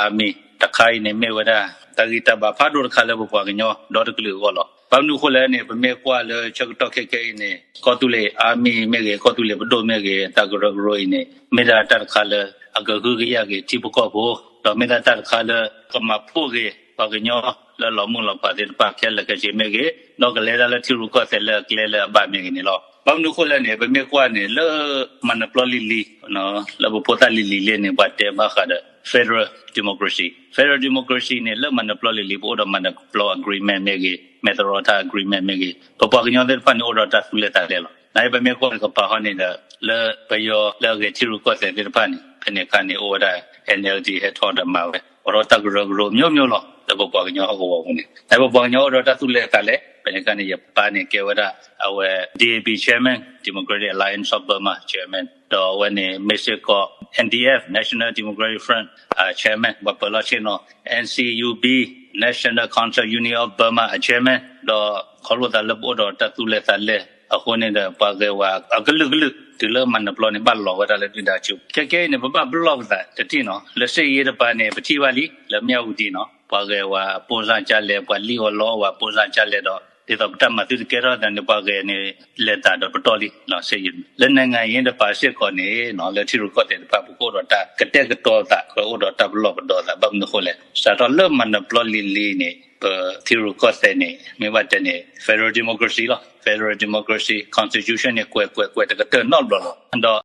Army တခါအံၤန့ၣ် မ့ၢ်ဝဲဒၣ် တၢ်ဂံၢ်တၢ်ဘါဖးဒိၣ်တခါလၢပပှၤကညီဒီတကလုာ်အဂီၢ်လီၤ. ဘၣ်မနုၤအဃိလဲၣ်န့ၣ် ပမ့ၢ်ကွၢ်လၢဆၢကတီၢ်ခဲခဲအံၤန့ၣ် ကီၢ်သူလ့ၤ Army မ့ၢ်ဂ့ၤ, ကီၢ်သူလ့ၤပဒိၣ်မ့ၢ်ဂ့ၤ, တၢ်ကရၢကရိအံၤန့ၣ် မ့ၢ်ဒၣ်တၢ်တခါလၢ အကဟုကယာ်က့ၤထံဖိကီၢ်ဖိ, ဒီးမ့ၢ်ဒၣ်တၢ်တခါလၢ ကမၤဖှိၣ်က့ၤ ပှၤကညီလၢလီၤမုၢ်လီၤဖးသ့ၣ်တဖၣ်ခဲလၢာ်ခဲဆ့မ့ၢ်ဂ့ၤ, ဒီးကလဲၤတၢ်လၢထံရူၢ်ကီၢ်သဲးလၢအကျဲလၢအဘၣ်မ့ၢ်ဂ့ၤန့ၣ်လီၤ. ဘၣ်မနုၤအဃိလဲၣ်န့ၣ် ပမ့ၢ်ကွၢ်န့ၣ် လၢမၤနၢၤပျီလံၤလံၤ လၢပဖိသၣ်လံၤလံၤလံၤန့ၣ် ပှၤတဲဘၣ်ဃးဒီး Federal Democracy, Federal Democracy န့ၣ် လၢမၤနၢၤပျီလံၤလံၤ ပအိၣ်ဒီးမၤနၢၤပျီ Agreement မ့ၢ်ဂ့ၤ, မဲၣ်သရီထၣ် Agreement မ့ၢ်ဂ့ၤ, ပပှၤကညီသ့ၣ်တဖၣ်န့ၣ် အိၣ်ဒီးတၢ်သူၣ်လဲၢ်သးလဲၢ်လီၤ. နပမ့ၢ်ကွၢ်ကပၤဟီန့ၣ်ဒီး လၢပယီၤလၢအဂဲၤထံရူၢ်ကီၢ်သဲးသ့ၣ်တဖၣ်န့ၣ် ဖဲန့ၣ်အခါန့ၣ် အိၣ်ဝဲဒၣ် NLD ဟဲထီၣ်ဒီးမၤဝဲ အိၣ်ဒီးတၢ်ကရၢကရိ မျိုးမျိုး လီၤ. လၢပပှၤကညီဟီၣ်ကဝီၤပူၤန့ၣ် နပပှၤကညီအိၣ်ဒီးတၢ်သူၣ်လဲၢ်သးလဲၢ်, ဖဲန့ၣ်အခါန့ၣ် ယပၢ်န့ၣ်ကဲဝဲဒၣ် အဝဲ DAB Chairman, Democratic Alliance of Burma Chairman, ဒီးအဝဲန့ၣ် မ့ၢ်စ့ၢ်ကီး NDF, National Democratic Front Chairman, ပှၤပၢၤလီၢ်ဆ့ၣ်နီၤ, NCUB, National Council Union of Burma Chairman, ဒီးခီဖျိသးလၢပအိၣ်ဒီးတၢ်သူၣ်လဲၢ်သးလဲၢ်အဃိန့ၣ်ဒီး ပှၤဂဲၤဝဲအကလုာ်ကလုာ် တုၤလၢမၤနၢၤပျီန့ၣ် ဘၣ်လီၤဝဲဒၣ်လၢဒုၣ်ဒါဆူၣ်. ခဲကဲအံၤန့ၣ် ပဘၣ်ပလီၢ်ပသးတထံၣ်နီၤ, လၢစစ်ရေးတပၤန့ၣ် ပထံၣ်ဘၣ်လံ လၢမၠၣ်ဝတံၤနီၤ, ပှၤဂဲၤဝဲအပိၢ်စၢ်ကၢ်လဲၣ်, ပှၤလံၣ်အီၣ်လီအီၣ်ဝဲအပိၢ်စၢ်ကၢ်လဲၣ်ဒီး ဒ်သိးပတၢ်မၤသုတကဲထီၣ်သးန့ၣ် ပှၤဂဲၤန့ၣ် လဲၤသးဒီးပတီၢ်လံ လၢနိုင်ငံရေးတပၤစ့ၢ်ကီးန့ၣ် လၢထံရူၢ်ကီၢ်သဲးတဖၣ် ပကအိၣ်ဒီးတၢ်ကတဲာ်ကတီၤသး ပအိၣ်ဒီးတၢ်ပလီၢ်ပဒီသး ဘၣ်မနုၤအဃိလဲၣ်, စးထီၣ်လၢမၤနၢၤပျီလံၤလံၤန့ၣ် ပထံရူၢ်ကီၢ်သဲးန့ၣ် မ့ၢ်ဘၣ်တဲန့ၣ် Federal Democracy လီၤ. Federal Democracy Constitution န့ၣ် ကွဲးကွဲးကွဲးတကတၢၢ်နီတဘျီလီၤ. ဒီး